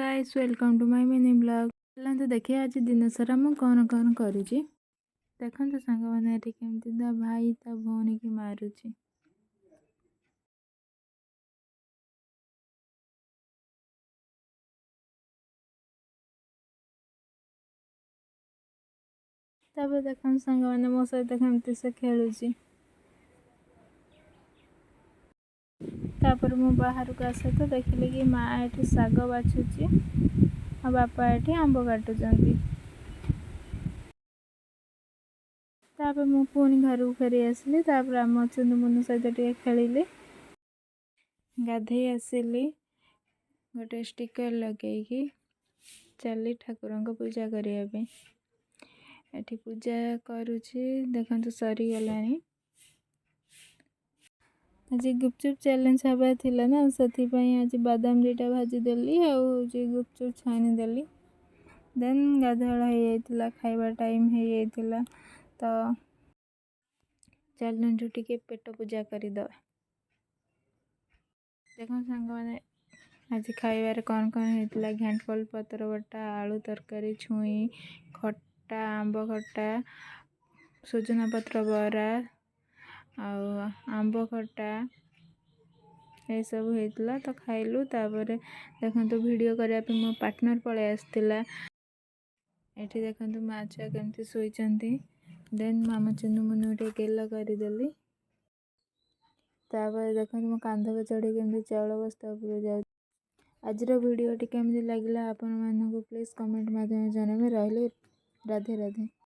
Guys, welcome to my mini vlog. ଚାଲନ୍ତୁ ଦେଖିବା ଆଜି ଦିନସାରା ମୁଁ କ'ଣ କ'ଣ କରୁଛି। ଦେଖନ୍ତୁ ସାଙ୍ଗମାନେ, ଏଠି କେମିତି ତା ଭାଇ ତା ଭଉଣୀକି ମାରୁଛି। ତାପରେ ଦେଖନ୍ତୁ ସାଙ୍ଗମାନେ, ମୋ ସହିତ କେମିତି ସେ ଖେଳୁଛି। ତାପରେ ମୁଁ ବାହାରକୁ ଆସେ ତ ଦେଖିଲି କି ମା ଏଠି ଶାଗ ବାଛୁଛି ଆଉ ବାପା ଏଠି ଆମ୍ବ କାଟୁଛନ୍ତି। ତାପରେ ମୁଁ ପୁଣି ଘରକୁ ଫେରି ଆସିଲି। ତାପରେ ଆମ ଚୁନୁମୁନୁ ସହିତ ଟିକେ ଖେଳିଲି। ଗାଧେଇ ଆସିଲି, ଗୋଟେ ଷ୍ଟିକର୍ ଲଗେଇକି ଚାଲି ଠାକୁରଙ୍କ ପୂଜା କରିବା ପାଇଁ। ଏଠି ପୂଜା କରୁଛି, ଦେଖନ୍ତୁ ସରିଗଲାଣି। ଆଜି ଗୁପଚୁପ୍ ଚ୍ୟାଲେଞ୍ଜ ହେବାର ଥିଲା ନା, ସେଥିପାଇଁ ଆଜି ବାଦାମ ଦୁଇଟା ଭାଜିଦେଲି ଆଉ ହେଉଛି ଗୁପଚୁପ୍ ଛାଣିଦେଲି। ଦେନ୍ ଗାଧୁଆଳ ହେଇଯାଇଥିଲା, ଖାଇବା ଟାଇମ୍ ହେଇଯାଇଥିଲା, ତ ଚାଲନ୍ତୁ ଟିକେ ପେଟ ପୂଜା କରିଦେବା। ଦେଖନ୍ତୁ ସାଙ୍ଗମାନେ, ଆଜି ଖାଇବାରେ କ'ଣ କ'ଣ ହେଇଥିଲା। ଘାଣ୍ଟଫଲ ପତ୍ର ବଟା, ଆଳୁ ତରକାରୀ, ଛୁଇଁ ଖଟା, ଆମ୍ବ ଖଟା, ସଜନା ପତ୍ର ବରା ଆଉ ଆମ୍ବ ଖଟା, ଏସବୁ ହେଇଥିଲା, ତ ଖାଇଲୁ। ତାପରେ ଦେଖନ୍ତୁ, ଭିଡ଼ିଓ କରିବା ପାଇଁ ମୋ ପାର୍ଟନର୍ ପଳେଇ ଆସିଥିଲା। ଏଠି ଦେଖନ୍ତୁ ମା ଛୁଆ କେମିତି ଶୋଇଛନ୍ତି। ଦେନ୍ ମାମା ଚୁନୁ ମୁନୁ ଟିକେ ଗେଲ କରିଦେଲି। ତାପରେ ଦେଖନ୍ତୁ, ମୋ କାନ୍ଧକୁ ଚଢ଼ିକି କେମିତି ଚାଉଳ ବସ୍ତା ଉପରକୁ ଯାଉଛି। ଆଜିର ଭିଡ଼ିଓଟି କେମିତି ଲାଗିଲା ଆପଣମାନଙ୍କୁ, ପ୍ଲିଜ୍ କମେଣ୍ଟ ମାଧ୍ୟମରେ ଜଣାଇବେ। ରହିଲି, ରାଧେ ରାଧେ।